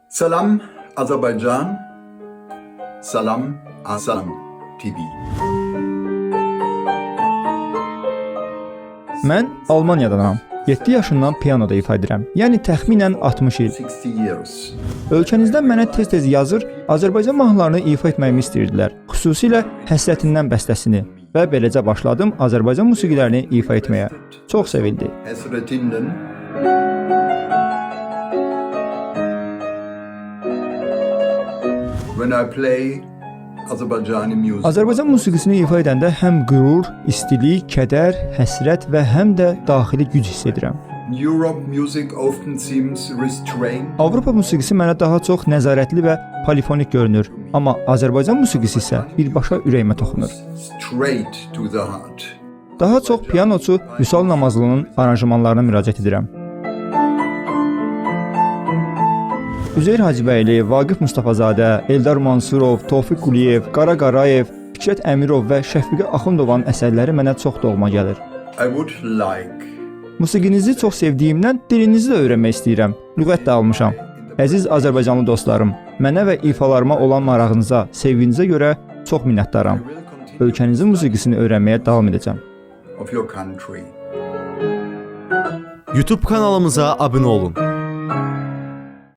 Salam Azerbaycan, Salam Asam TV. Mən Almaniyadanam. 7 yaşından pianoda ifa edirəm. Yəni təxminən 60 il. 60 years. Ölkənizdən mənə tez-tez yazır, Azərbaycan mahnılarını ifa etməyimi istəyirdilər. Xüsusilə Həsrətindən bəstəsini və beləcə başladım Azərbaycan musiqilərini ifa etməyə. Çox sevildi. Hasretinden. When I play Azerbaijani music, Azərbaycan musiqisini ifa edəndə həm qürur, istilik, kədər, həsrət və həm də daxili güc hiss edirəm. Europe music often seems restrained. Avropa musiqisi mənə daha çox nəzarətli və polifonik görünür, amma Azərbaycan musiqisi isə birbaşa ürəyimə toxunur. Straight to the heart. Daha çox pianoçu Vüsal Namazlının aranjmanlarına müraciət edirəm. Üzeyir Hacıbəyli, Vaqif Mustafazadə, Eldar Mansurov, Tofiq Quliyev, Qara Qarayev, Fikrət Əmirov və Şəfiqə Axundovanın əsərləri mənə çox doğma gəlir. I would like Musiqinizi çox sevdiyimdən dilinizi də öyrənmək istəyirəm. Lüğət də almışam. Əziz Azərbaycanlı dostlarım, mənə və ifalarıma olan marağınıza, sevginizə görə çox minnətdaram. will continue Ölkənizin musiqisini öyrənməyə davam edəcəm. Of your country. YouTube kanalımıza abunə olun.